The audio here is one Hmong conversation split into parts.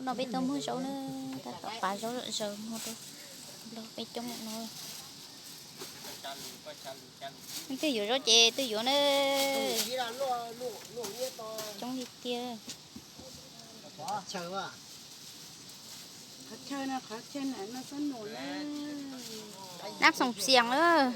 No peb tuaj muag zaub na, tab tom pav zaub zom zaws muag rau los peb coob no. Twb yuav zaub ces twb yuav na. Coob li tiag. Nab xoom xias lawm.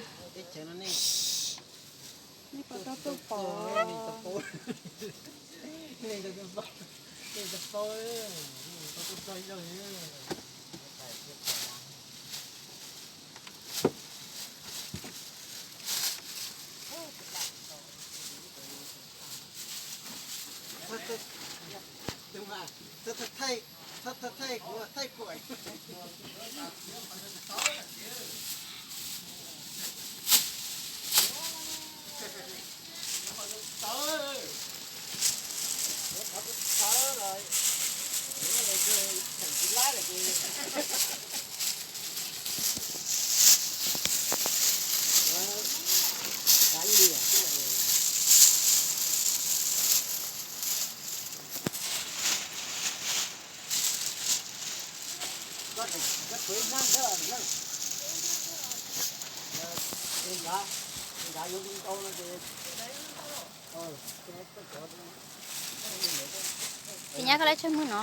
Tus nyab koj lab tsawg muag no?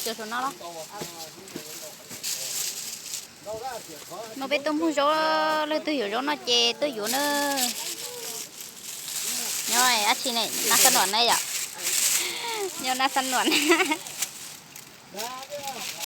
Cov saum no los? No peb tuaj muag zaub, leej twg yuav zaub no ces tuaj yuav na. Nyob dab tsi ne, nab xab nuam ne yom? Nyob nab xab nuam.